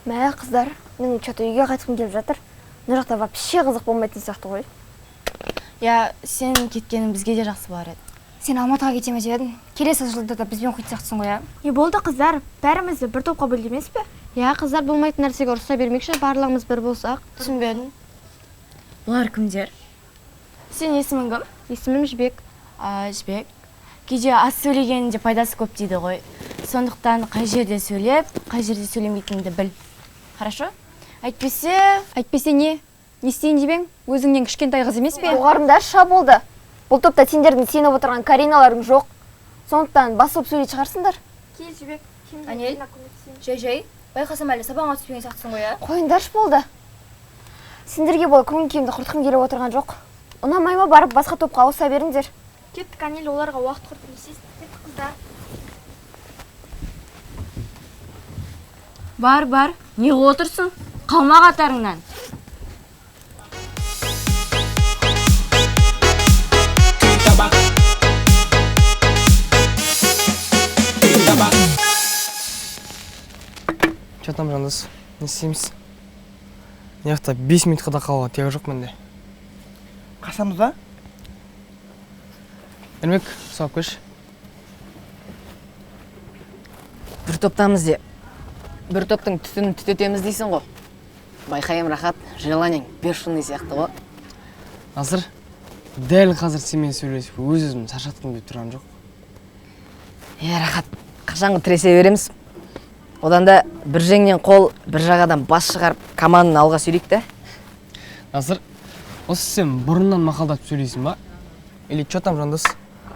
Мә, қыздар, менің че-то үйге қайтқым келіп жатыр. Мына жақта вообще қызық болмайтын сияқты ғой. Я, сен кеткенің бізге де жақсы болар еді. Сен Алматыға кетемін деп едің. Келесі жылда да бізбен оқитын сияқтысың ғой, ә? Не болды, қыздар? Бәрімізді бір топқа бөлді емес пе? Иә, қыздар, болмайтын нәрсеге ұрыса бермекші, барлығымыз бір болсақ. Түсінбедім. Бұлар кімдер? Сен есімің кім? Есімім Жібек. А, Жібек. Кейде аз сөйлегеннің де пайдасы көп дейді ғой. Сондықтан қай жерде сөйлеп, қай жерде сөйлемейтініңді біл. Хорошо? Әйтпесе. Әйтпесе не? Не істейін деп ең? Өзіңнен кішкентай қыз емес пе? Доғарыңдар ша болды. Бұл топта сендердің сеніп отырған Кариналарың жоқ. Сондықтан басылып сөйлейтін шығарсыңдар. Кел, Жібек. Анель, жай-жай. Байқасам, әлі сабағыңа түспеген сияқтысың ғой, ә? Қойыңдаршы, болды. Сендерге бұл көңіл күйімді құртқым келіп отырған жоқ. Ұнамай ма, барып басқа топқа ауыса беріңдер. Кеттік, Анель, оларға уақыт құртып не істейсің? Кеттік, қыздар. Бар, бар. Не қылып отырсың? Қалма қатарыңнан. Че там, жандос, не істейміз? Мына жақта 5 минутқа да қалуға тегі жоқ менде. Қашамыз ба? Ермек, сауап келші. Бір топтамыз де, бір топтың түтінін түтетеміз дейсің ғой. Байқайым, Рахат, желаниең бешеный сияқты ғой. Насыр, дәл қазір сенімен сөйлесіп өз өзімді шаршатқым келіп тұрған жоқ. Е, Рахат, қашанғы тіресе береміз? Одан да бір жеңнен қол, бір жағадан бас шығарып, команданы алға сүйрейік та. Насыр, осы сен бұрыннан мақалдатып сөйлейсің ба? Или че там, жандос?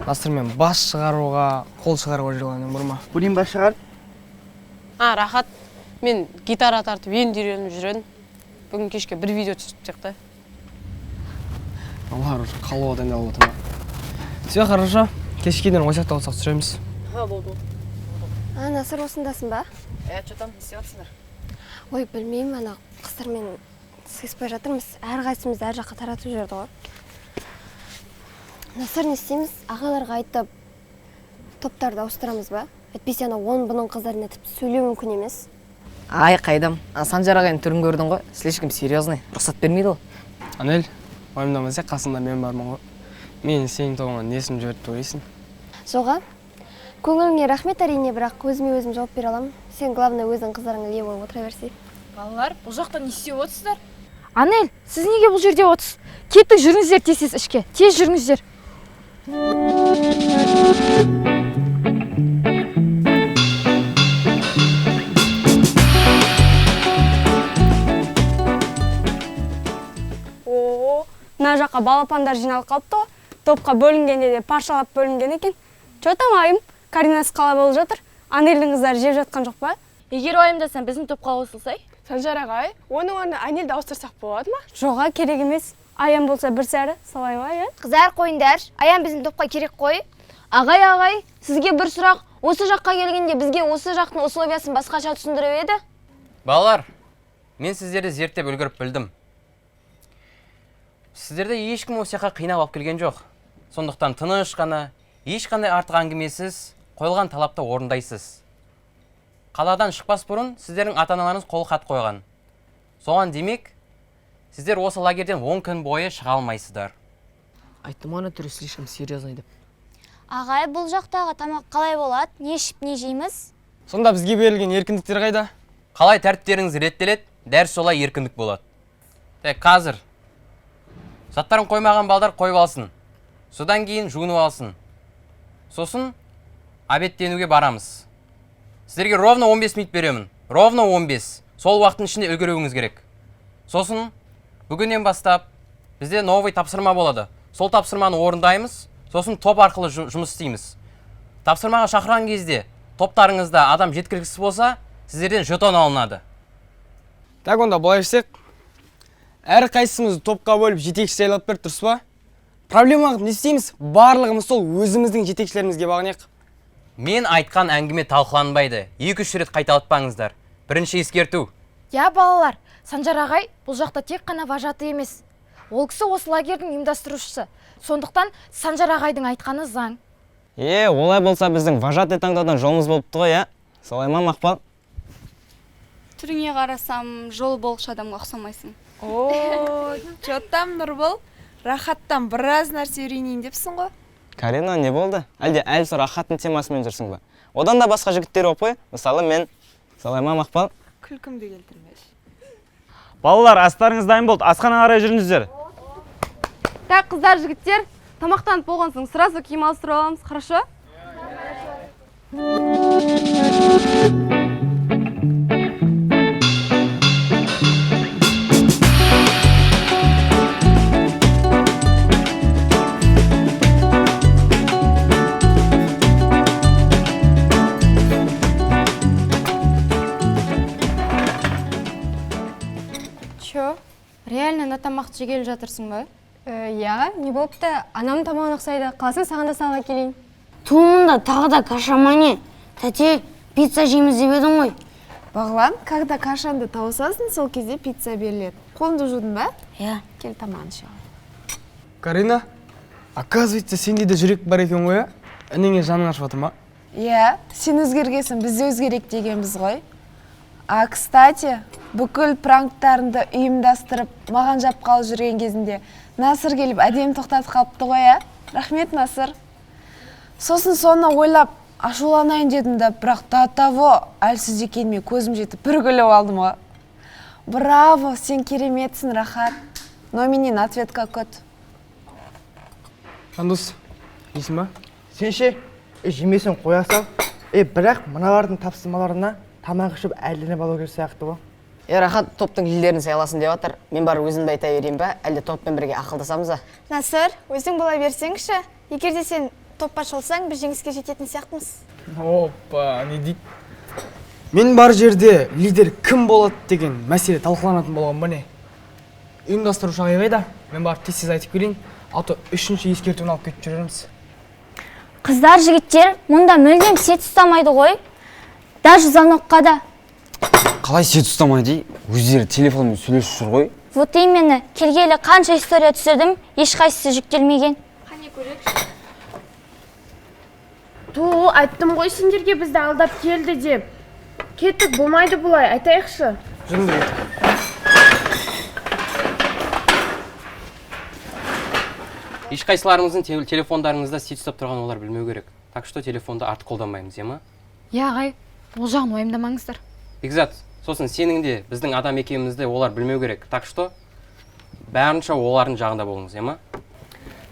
Насырмен бас шығаруға, қол шығаруға желаниең бар ма? Көрейін бас шығарып. А, Рахат, мен гитара тартып енді үйреніп жүр едім. Бүгін кешке бір видео түсіріп тастайық та. Олар уже қалуға дайындалып отыр ма? Все хорошо, кешке дейін осы жақта болсақ түсіреміз. Ха, болды. А, Насыр, осындасың ба? Е, че там, не істеп жатсыңдар? Ой, білмеймін, ана қыздармен сыйыспай жатырмыз. Әрқайсымызды әр жаққа таратып жіберді ғой. Насыр, не істейміз? Ағаларға айтып, топтарды ауыстырамыз ба? Әйтпесе ана он бұның қыздарына тіпті сөйлеу мүмкін емес. Ай, қайдам. Ана Санжар ағайдың түрін көрдің ғой, слишком серьезный, рұқсат бермейді ол. Анель, уайымдама, сен қасыңда мен бармын ғой. Мен сенің тобыңа несім жіберді деп ойлайсың? Жоға, көңіліңе рахмет әрине, бірақ өзіме өзім жауап бере аламын. Сен, главное, өзің қыздарыңа ие болып отыра берсей. Балалар, бұл жақта не істеп отырсыздар? Анель, сіз неге бұл жерде отырсыз? Кеттік, жүріңіздер тез-тез ішке. Тез жүріңіздер. О, мына жаққа балапандар жиналып қалыпты ғой. Топқа бөлінгенде де паршалап бөлінген екен. Че там, Айым? Каринасы қалай болып жатыр? Анельдің қыздары жеп жатқан жоқ па? Егер уайымдасаң, біздің топқа қосылсай. Санжар ағай, оның орнына Анельді ауыстырсақ болады ма? Жоға, керек емес. Аян болса бір сәрі, солай ма, иә? Қыздар, қойыңдар. Аян біздің топқа керек қой. Ағай, ағай, сізге бір сұрақ. Осы жаққа келгенде бізге осы жақтың условиясын басқаша түсіндіріп еді. Балалар, мен сіздерді зерттеп үлгеріп білдім. Сіздерді ешкім осы жаққа қинап алып келген жоқ. Сондықтан тыныш қана, ешқандай артық әңгімесіз қойылған талапты орындайсыз. Қаладан шықпас бұрын сіздердің ата-аналарыңыз қол хат қойған. Соған демек, сіздер осы лагерден 10 күн бойы шыға алмайсыздар. Айттым ғой, ана түрі слишком серьезный деп. Ағай, бұл жақтағы тамақ қалай болады? Не ішіп, не жейміз? Сонда бізге берілген еркіндіктер қайда? Қалай тәртіптеріңіз реттеледі, дәл солай еркіндік болады. Тек қазір заттарын қоймаған балдар қойып алсын. Содан кейін жуынып алсын. Сосын обедтенуге барамыз. Сіздерге ровно 15 минут беремін. Ровно 15. Сол уақыттың ішінде үлгеруіңіз керек. Сосын бүгіннен бастап бізде новый тапсырма болады. Сол тапсырманы орындаймыз, сосын топ арқылы жұмыс істейміз. Тапсырмаға шақырған кезде топтарыңызда адам жеткіліксіз болса, сіздерден жетон алынады. Так, онда былай істейік. Әрқайсымызды топқа бөліп жетекші сайлап берді, дұрыс па? Проблема қылып не істейміз? Барлығымыз сол өзіміздің жетекшілерімізге бағынайық. Мен айтқан әңгіме талқыланбайды. 2-3 рет қайталатпаңыздар. Бірінші ескерту. Я, балалар, Санжар ағай бұл жақта тек қана вожатый емес. Ол кісі осы лагердің ұйымдастырушысы. Сондықтан Санжар ағайдың айтқаны заң. Е, олай болса біздің вожатый таңдаудан жолымыз болыпты ғой, ә? Солай ма, Мақпал? Түріңе қарасам, жолы болғыш адамға ұқсамайсың. О, че там, Нұрбол? Рахаттан біраз нәрсе үйренейін депсің ғой. Карина, не болды? Әлде әлі сол Рахаттың темасымен жүрсің ба? Одан да басқа жігіттер оп қой. Мысалы, мен. Солай ма, Мақпал? Күлкімді келтірмеші. Балалар, астарыңыз дайын болды. Асханаға қарай жүріңіздер. Так, қыздар, жігіттер, тамақтанып болған соң сразу киім ауыстырып аламыз, хорошо? Че, реально на тамақ жегелі жатырсың ба? Иә, не болыпты? Анам тамағын ұқсайды. Қаласаң, саған да салып әкелейін. Туымында тағы да каша ма не? Тәте, пицца жейміз деп едің ғой. Бағлан, когда кашаңды тауысасың, сол кезде пицца беріледі. Қолыңды жудың ба? Иә. Кел, тамағын іше ғой. Карина, оказывается, сенде де жүрек бар екен ғой, ә? Ініңе жаның ашып жатыр ма? Иә, сен өзгергесін, біз де өзгерейік дегенбіз ғой. А, кстати, бүкіл пранктарыңды ұйымдастырып, маған жапқалы жүрген кезінде Насыр келіп әдемі тоқтатып қалыпты ғой, ә? Рахмет, Насыр. Сосын соны ойлап, ашуланайын дедім да, бірақ до того әлсіз екеніме көзім жетіп, бір күліп алдым ғой. Браво, сен кереметсің, Рахат. Но менен ответка күт. Жандос, жейсің ба? Сен ше, жемесең қоя сал. Бірақ мыналардың тапсырмаларына тамақ ішіп әлденіп алу керек сияқты ғой. Рахат, топтың лидерін сайласын деп жатыр. Мен барып өзімді айта берейін ба, әлде топпен бірге ақылдасамыз ба? Насыр, өзің бола берсеңші. Егер де сен топқа шолсаң, біз жеңіске жететін сияқтымыз. Опа, не дейді? Мен бар жерде лидер кім болады деген мәселе талқыланатын болған ба не? Ұйымдастырушы ағай қайда? Мен барып тез-тез айтып келейін, а то үшінші ескертуін алып кетіп жүрерміз. Қыздар, жігіттер, мұнда мүлдем сет ұстамайды ғой. Даже звонокқа да. Қалай сет ұстамайды? Өздері телефонмен сөйлесіп жүр ғой. Вот именно, келгелі қанша история түсірдім, ешқайсысы жүктелмеген. Қане көрейікші. Ту, айттым ғой сендерге, бізді алдап келді деп. Кеттік, болмайды бұлай, айтайықшы. Жүріңдер. Ешқайсыларыңыздың телефондарыңызда сет ұстап тұрған олар білмеу керек. Так что телефонды артық қолданбаймыз, ема? Иә, ағай, ол жағын уайымдамаңыздар. Бекзат, сосын сенің де біздің адам екенімізді олар білмеу керек. Так что бәрінше олардың жағында болыңыз, ема?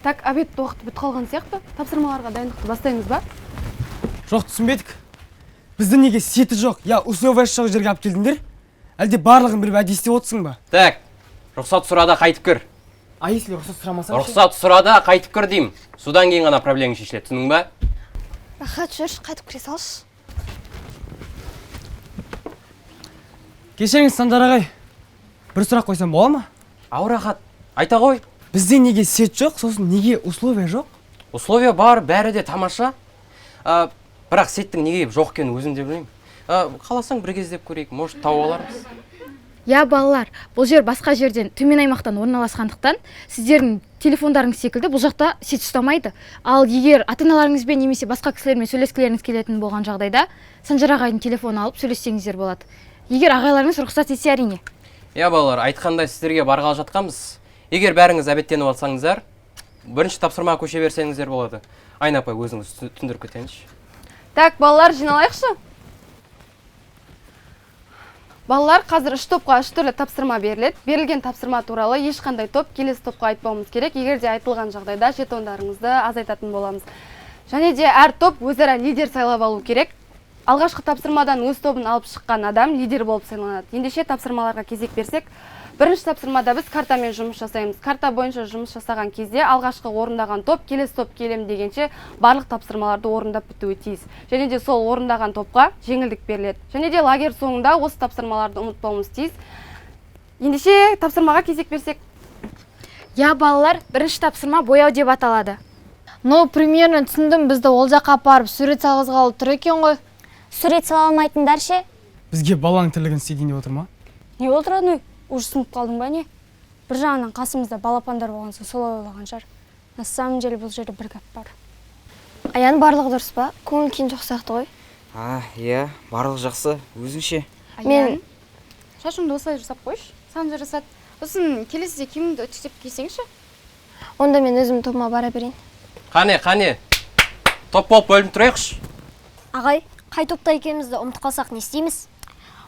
Так, обед уақыты бітіп қалған сияқты. Тапсырмаларға дайындықты бастаймыз ба? Жоқ, түсінбедік. Бізді неге сеті жоқ, я условиясы жоқ жерге алып келдіңдер? Әлде барлығын біліп әдейі істеп отырсың ба? Так, рұқсат сұра да қайтып кір. А если рұқсат сұрамасам ше? Рұқсат сұра да қайтып кір деймін. Содан кейін ғана проблемаң шешіледі, түсіндің ба? Рахат, жүрші, қайтып кіре салшы. Кешіріңіз, Санжар ағай. Бір сұрақ қойсам бола ма? Ау, Рахат, айта ғой. Бізде неге сет жоқ, сосын неге условия жоқ? Условия бар, бәрі де тамаша. Бірақ сеттің неге жоқ екенін өзім де білмеймін. Қаласаң бір кездеп көрейік, может тауып алармыз. Иә, балалар, бұл жер басқа жерден, төмен аймақтан орналасқандықтан, сіздердің телефондарыңыз секілді бұл жақта сет ұстамайды. Ал егер ата-аналарыңызбен немесе басқа кісілермен сөйлескілеріңіз келетін болған жағдайда, Санжар ағайдың телефонын алып сөйлессеңіздер болады. Егер ағайларыңыз рұқсат етсе, әрине. Иә, балалар, айтқандай сіздерге барғалы жатқанбыз. Егер бәріңіз әбеттеніп алсаңыздар, бірінші тапсырмаға көше берсеңіздер болады. Айна апай, өзіңіз түсіндіріп кетеңізші. Так, балалар, жиналайықшы. Балалар, қазір үш топқа үш түрлі тапсырма беріледі. Берілген тапсырма туралы ешқандай топ келесі топқа айтпауымыз керек. Егер де айтылған жағдайда жетондарыңызды азайтатын боламыз. Және де әр топ өзара лидер сайлап алу керек. Алғашқы тапсырмадан өз тобын алып шыққан адам лидер болып сайланады. Ендеше тапсырмаларға кезек берсек, бірінші тапсырмада біз картамен жұмыс жасаймыз. Карта бойынша жұмыс жасаған кезде алғашқы орындаған топ келесі топ келем дегенше барлық тапсырмаларды орындап бітуі тиіс. Және де сол орындаған топқа жеңілдік беріледі. Және де лагерь соңында осы тапсырмаларды ұмытпауымыз тиіс. Ендеше тапсырмаға кезек берсек. Иә, балалар, бірінші тапсырма бояу деп аталады. Ну, примерно түсіндім, бізді ол жаққа апарып сурет салғызғалы тұр екен ғой. Сурет сала алмайтындар ше? Бізге баланың тірлігін істейін деп отыр ма? Не болды, родной? Уже сынып қалдың ба не? Бір жағынан қасымызда балапандар болған соң солай ойлаған шығар. На самом деле бұл жерде бір гәп бар. Аян, барлығы дұрыс па? Көңіл күйің жоқ сияқты ғой. А, иә, барлығы жақсы. Өзің ше? Мен Шашыңды осылай жасап қойшы, саған жарасады. Сосын келесіде киіміңді үтіктеп кисеңші. Онда мен өзім тобыма бара берейін. Қане, қане. Топ болып бөлініп тұрайықшы. Ағай, қай топта екенімізді ұмытып қалсақ не істейміз?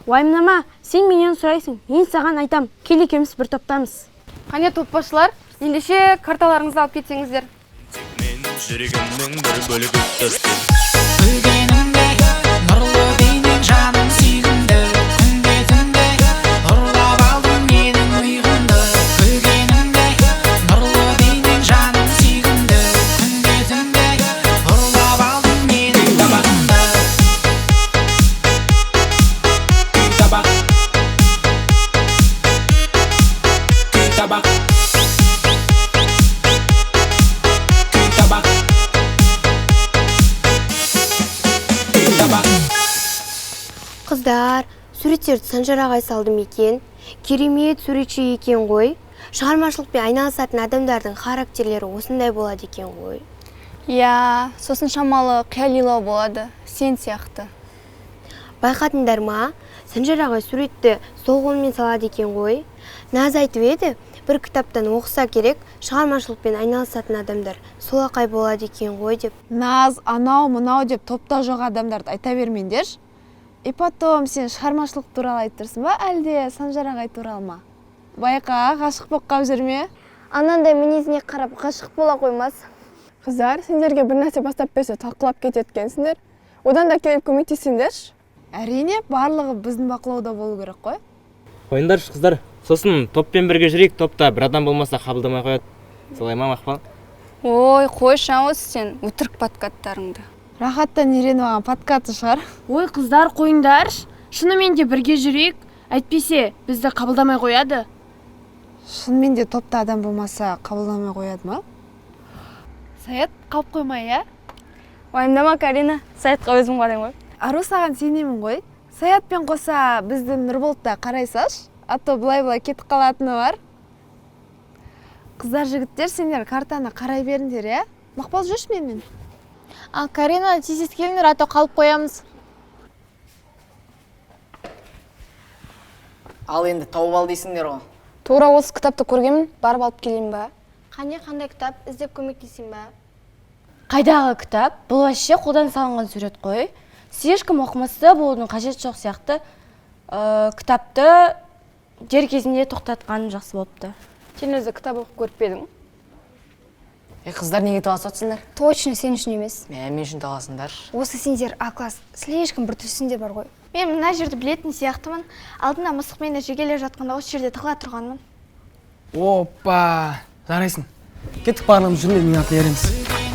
Уайымдама, сен менен сұрайсың, мен саған айтам. Кел, екеуміз бір топтамыз. Қане, топбасшылар, ендеше карталарыңызды алып кетсеңіздер. Мен жүрегімнің бір бөлігі төстім. Күлгеніңде нұрлы бейнең жаным сүйкімді. Күнде түнде ұрлап алдың менің ұйқымды. Күлгеніңде нұрлы бейнең жаным сүйкімді. Күнде түнде ұрлап алдың менің табағымды. Табақ. Табақ. Табақ. Табақ. Қыздар, суреттерді Санжар ағай салды ма екен? Керемет суретші екен ғой. Шығармашылықпен айналысатын адамдардың характерлері осындай болады екен ғой. Иә, сосын шамалы қиялилау болады, сен сияқты. Байқадыңдар ма? Санжар ағай суретті сол қолмен салады екен ғой. Наз айтып еді, бір кітаптан оқыса керек, шығармашылықпен айналысатын адамдар солақай болады екен ғой деп. Наз, анау, мынау деп топта жоқ адамдарды айта бермеңдерші. И потом, сен шығармашылық туралы айтып тұрсың ба, әлде Санжар ағай туралы ма? Байқа, ғашық болып қалып жүрме? Анандай мінезіне қарап ғашық бола қоймас. Қыздар, сендерге бір нәрсе бастап берсе талқылап кетеді екенсіңдер. Одан да келіп көмектесіңдерші. Әрине, барлығы біздің бақылауда болу керек қой. Қойыңдаршы, қыздар. Сосын топпен бірге жүрейік, топта бір адам болмаса қабылдамай қояды. Солай ма, Мақпал? Ой, қойшы осы сен өтірік подкаттарыңды. Рахаттан үйреніп алған подкаты шығар. Ой, қыздар, қойыңдаршы. Шынымен де бірге жүрейік. Әйтпесе, бізді қабылдамай қояды. Шынымен де топта адам болмаса қабылдамай қояды ма? Саят, қалып қоймай, иә? Уайымдама, Карина, Саятқа өзім қараймын ғой. Ару, саған сенемін ғой. Саятпен қоса біздің Нұрболды да қарай салшы, а то былай-былай кетіп қалатыны бар. Қыздар, жігіттер, сендер картаны қарай беріңдер, иә? Мақпал, жүрші менімен. Ал, Карина, тез-тез келіңдер, а то қалып қоямыз. Ал енді тауып ал дейсіңдер ғой. Тура осы кітапты көргенмін, барып алып келейін ба? Қане, қандай кітап, іздеп көмектесейін ба? Қайдағы кітап? Бұл вообще қолдан салынған сурет қой. Слишком оқымысты болудың қажеті жоқ сияқты. Кітапты дер кезінде тоқтатқан жақсы болыпты. Сен өзі кітап оқып көріп пе едің? Қыздар, неге таласып отырсыңдар? Точно сен үшін емес. Мә, мен үшін таласыңдар. Осы сендер А класс слишком бір түсіңдер бар ғой. Мен мына жерді білетін сияқтымын. Алдында мысық мені жегелеп жатқанда осы жерде тығыла тұрғанмын. Опа, жарайсың. Кеттік, барлығымыз жүріңдер, менің артымнан ереміз.